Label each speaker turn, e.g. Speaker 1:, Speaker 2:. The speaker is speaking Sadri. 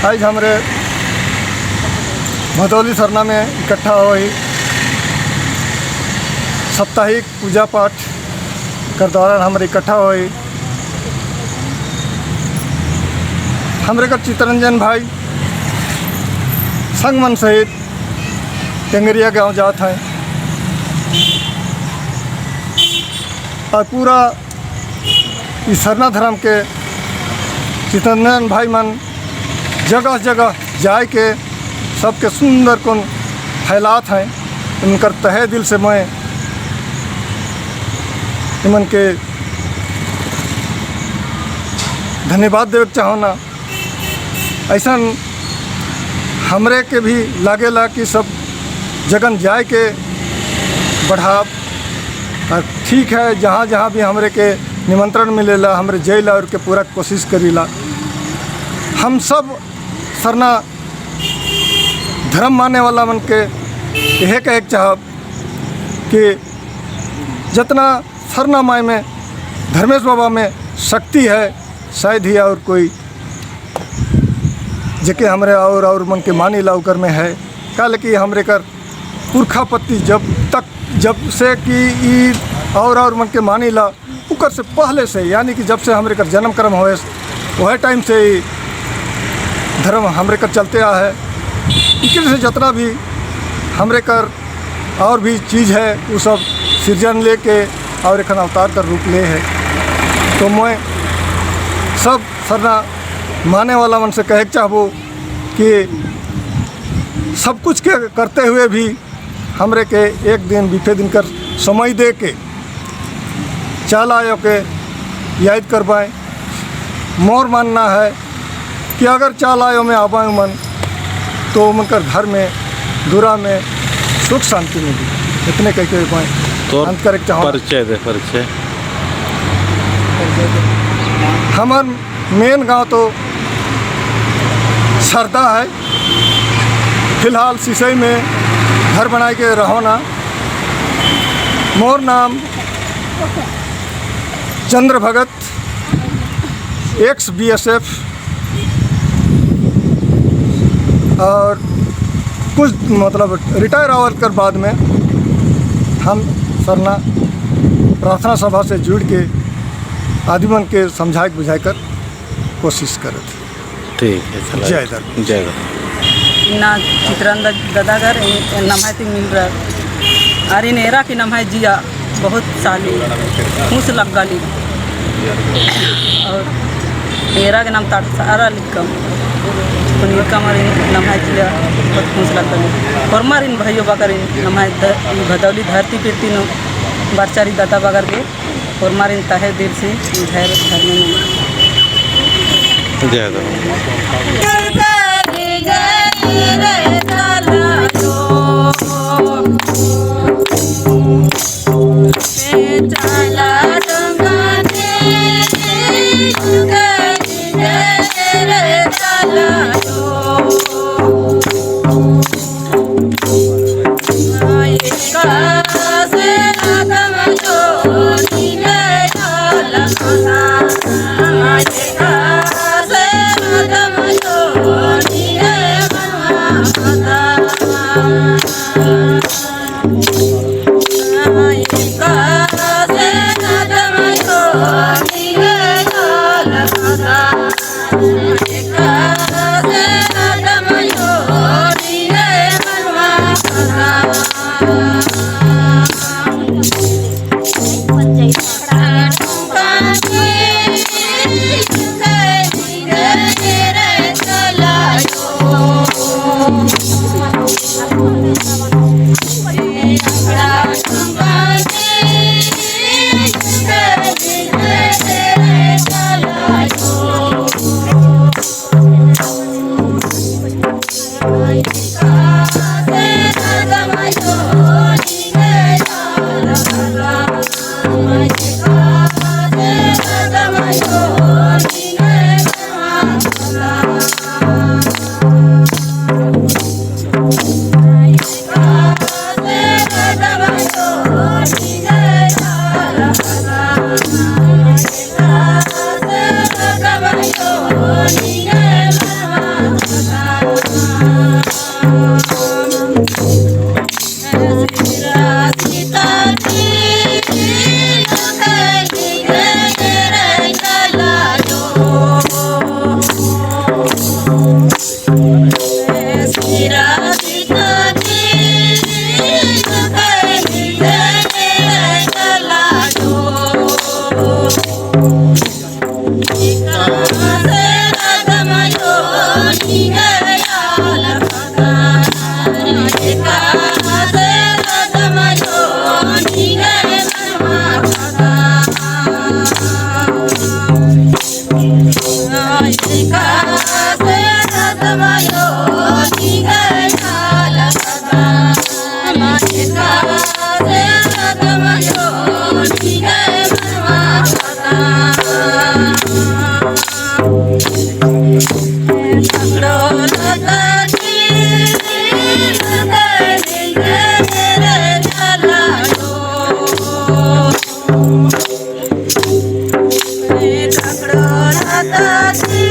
Speaker 1: आज हमरे भदौली सरना में इकट्ठा हुई साप्ताहिक पूजा पाठ कर दौरान हमरे इकट्ठा हुई। हमरे कर चितरंजन भाई संग मन सहित टेंगरिया गांव जात हैं और पूरा इस सरना धर्म के चितरंजन भाई मन जगह जगह जाए के सबके सुंदर कौन फैलात हैं। उनकर तहे दिल से मैं इमन के धन्यवाद देवे चाहो ना। ऐसा हमरे के भी लागेला कि सब जगन जाए के बढ़ाव और ठीक है, जहाँ जहाँ भी हमरे के निमंत्रण मिलेला हमरे जैला और के पूरा कोशिश करीला। हम सब सरना धर्म माने वाला मन के यह कहे के चाहब कि जितना सरना माई में धर्मेश बाबा में शक्ति है शायद ही और कोई जेके हमरे और मन के मानी ला ओकर में है। कल कि हमरे कर पुरखापति जब तक जब से कि ई और मन के मानी ला उकर से पहले से, यानी कि जब से हमरे कर जन्म कर्म होए वह टाइम से ही धर्म हमरे कर चलते आ है। इकरे से जितना भी हमरे कर और भी चीज़ है वो सब सृजन लेके और एक अवतार का रूप ले है। तो मैं सब सरना माने वाला मन से कहे चाहबो कि सब कुछ के करते हुए भी हमरे के एक दिन बीते दिन कर समय दे के चल आयो के याद करवाएं। मोर मानना है कि अगर चाल आयो में आबाएं मन तो उनकर घर में दुरा में सुख शांति मिली। इतने कह के पाएँ
Speaker 2: तो
Speaker 1: अंत करे चाहो।
Speaker 2: परिचय दे, परिचय।
Speaker 1: हमार मेन गांव तो सरदा है, फिलहाल सिसई में घर बनाए के रहो ना। मोर नाम चंद्र भगत, ex BSF और कुछ मतलब रिटायर our कर बाद में हम सरना प्रार्थना सभा से जुड़ के आदमी के समझाए बुझाए कर कोशिश करत।
Speaker 2: ठीक है, चलो।
Speaker 1: जय धर्म।
Speaker 2: जय धर्म।
Speaker 3: ना चित्रानंद दादागर नमायती मिल रहा अरे नेरा की नमाय जिया बहुत साली खुश लग गली और एरा के नाम तार सारा लिखम पनीर मारी नमाय जिया बहुत खुश लग गली और मारिन भाइयों बकर नमाय भदौली धरती पे तीनों बारचारी दादा बगर के और मारिन तहे दिल से धैर्य धर्म में।
Speaker 2: जय धर्म।
Speaker 3: माता।